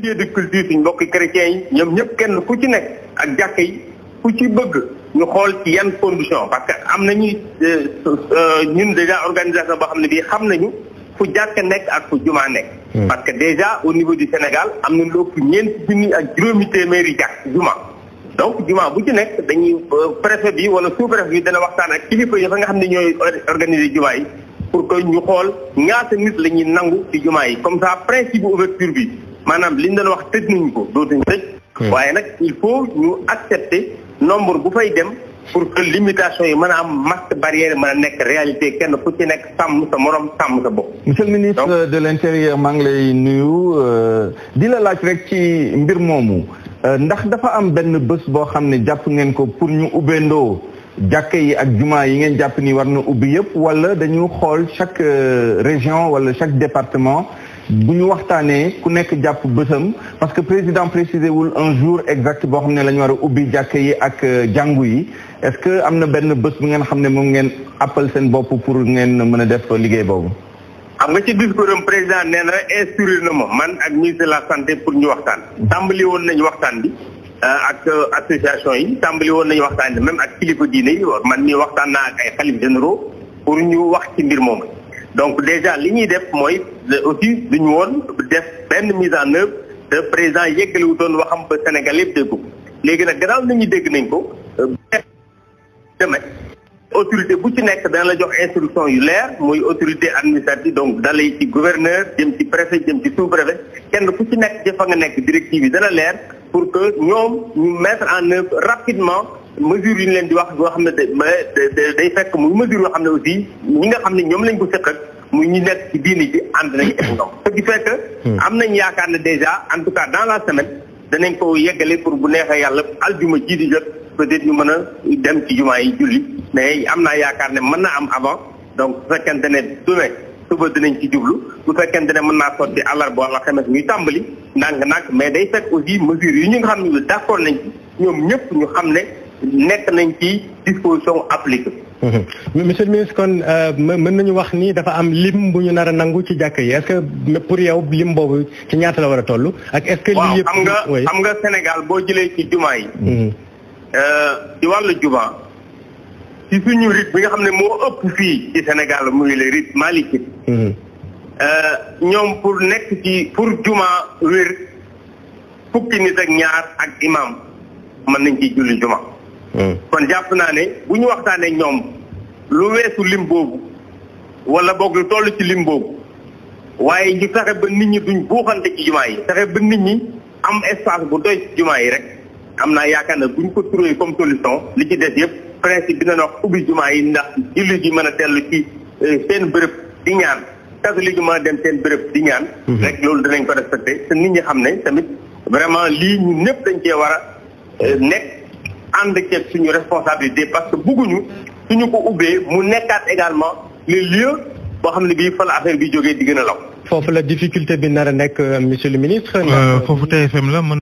lieu de culture suñ mbokki chrétiens yi ñoom ñëpp kenn ku ci nekk ak jàkk yi ku ci bëgg ñu xool ci yan condition parce que am nañu ñun déjà organisation boo xam ne bii xam nañu fu jàkk nekk ak fu jumaa nekk. parce que déjà au niveau du Sénégal am na lu ëpp ñeenti junni ak juróomi téeméeri jàkk jumaa donc jumaa bu ci nekk dañuy préfet bi wala sous-préfet bi dana waxtaan ak kilifa yi fa nga xam ne ñooy organiser jumaa yi pour que ñu xool ñaata nit la ñuy nangu ci jumaa yi comme ça principe ouverture bi maanaam li ñu doon wax tëj nañu ko dootuñu tëj. waaye nag il faut ñu accepter nombre bu fay dem pour que limitation yi mën a am masque barrière mën a nekk réalité kenn ku ci nekk sàmm sa morom sàmm sa bopp. monsieur le ministre de l'intérieur maa ngi lay nuyu di la laaj rek ci mbir moomu ndax dafa am benn bés boo xam ne jàpp ngeen ko pour ñu ubbeendoo jàkka yi ak jumaa yi ngeen jàpp ni war na ubbi yëpp wala dañu xool chaque région wala chaque département bu ñu waxtaanee ku nekk jàpp bésam parce que président précisé wul un jour exact boo xam ne la ñu war a ubbi jàkka yi ak jàngu yi est-ce que am na benn bés bu ngeen xam ne moom ngeen appal seen bopp pour ngeen mën a def liggéey boobu. xam nga ci discours am président nee na instruire na ma man ak ministre de la santé pour ñu waxtaan. tàmbali woon nañu waxtaan bi ak association yi tàmbali woon nañu waxtaan bi même ak kilifa diine yi man mii waxtaan naa ak ay xalif généraux pour ñu wax ci mbir moomu. donc déjà li ñuy def mooy aussi duñu woon def benn mise en œuvre te président yeggaliwu doon waxam ba Sénégal yëpp dégg ko léegi nag gannaaw nañu dégg nañ ko demee autorité bu ci nekk dana la jox instruction yu leer muy autorité administrative donc dalay ci gouverneur jëm ci préfet jëm ci sous-préfet kenn ku ci nekk ci fa nga nekk directive yi dana leer pour que ñoom ñu mettre en œuvre rapidement mesures yi ñu leen di wax yoo xam ne day fekk muy mesures yoo xam ne aussi ñi nga xam ne ñoom lañ ko seq ak muy ñu nekk ci diini ji ànd nañu ak ñoom. ce qui fait que am nañ yaakaar ne déjà en tout cas dans la semaine danañ ko yeggale pour bu neexee yàlla aljuma ji di jot peut-être ñu mën a dem ci jumaa yi julli mais am naa yaakaar ne mën na am avant donc bu fekkente ne demain suba dinañ ci jublu bu fekkente ne mën naa sotti àllarba wala alxames ñuy tàmbali ndànk-ndànk mais day fekk aussi mesures yi ñu nga xam ne d'accord nañ ci ñoom ñëpp ñu xam ne nekk nañ ci disposition appliquée. monsieur le ministre kon mën nañu wax ni dafa am lim bu ñu nar a nangu ci jàkk yi est-ce que pour yow lim boobu ci ñaata la war a toll ak est-ce que lii yëpp xam nga Sénégal boo jëlee ci jumaa yi ci wàllu jumaa ci suñu rite bi nga xam ne moo ëpp fii ci Sénégal muy le rite malikite ñoom pour nekk ci pour jumaa wér fukki nit ak ñaar ak imam mën nañ ciy julli jumaa kon jàpp naa ne bu ñu waxtaanee ñoom lu weesu lim boobu wala boog lu toll ci lim boobu waaye ñu fexe ba nit ñi duñ buuxante ci jumaa yi fexe ba nit ñi am espace bu doy ci jumaa yi rek am naa yaakaar ne buñ ko trouvé comme solution li ci des yëpp principe bi dina wax ubbi jumaa yi ndax julli ji mën a dellu ci seen bërëb di ñaan catholique yi mën a dem seen bërëb di ñaan rek loolu dinañ ko respecté te nit ñi xam ne tamit vraiment lii ñun ñëpp dañ cee war a nekk ànd ceeg suñu responsabilité parce que bugguñu suñu ko ubbee mu nekkaat également le lieu boo xam ne bii fa la affaire bi jógee di gën a law. foofu la difficulté bi nar a nekk monsieur le ministre. foofu TFM la